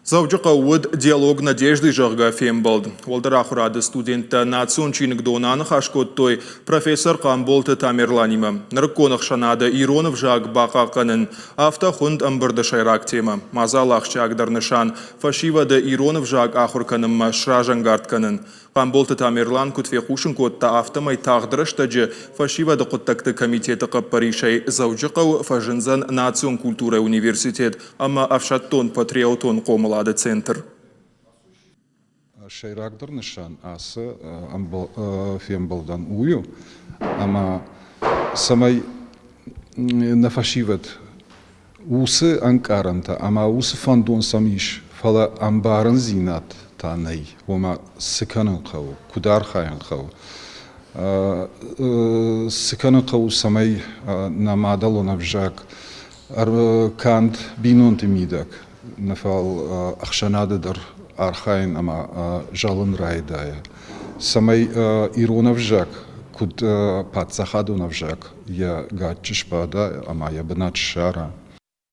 Дзӕуджыхъӕуы уыд «Диалог надежды», зӕгъгӕ, фембӕлд. Уӕлдӕр ахуырады студенттӕ национ чиныгдоны аныхас кодтой профессор Хъамболты Тамерланимӕ. Нырыккон ӕхсӕнады ирон ӕвзаг бахъахъхъӕнын, афтӕ хуынд ӕмбырды сӕйраг темӕ. Мадзалы ахсджиагдӕр нысан – фӕсивӕды ирон ӕвзаг ахуыр кӕнынмӕ сразӕнгард кӕнын. Хъамболты Тамерлан куыд фехъусын кодта, афтӕмӕй тагъд рӕстӕджы Фӕсивӕды хъуыддӕгты комитеты хъӕппӕрисӕй Дзӕуджыхъӕуы фӕзындзӕн национ культурӕйы университет ӕмӕ ӕфсӕддон-патриотон хъомылады центр. Сӕйрагдӕр нысан ацы фембӕлдӕн уый у, ӕмӕ цӕмӕй нӕ фӕсивӕд уыцы ӕнкъарӕнтӕ ӕмӕ уыцы фӕндон сӕм ис, фӕлӕ ӕмбарындзинад та нӕй, ома цы кӕнын хъӕуы, куыд архайын хъӕуы, цы кӕнын хъӕуы, цӕмӕй нӕ мадӕлон ӕвзаг канд бинонты мидӕг, нӕ фал ӕхсӕнады дӕр архайын ӕмӕ зӕлын райдайа, цӕмӕй ирон ӕвзаг куыд паддзахадон ӕвзаг йӕ гаччы сбада ӕмӕ йӕ бынат ссара.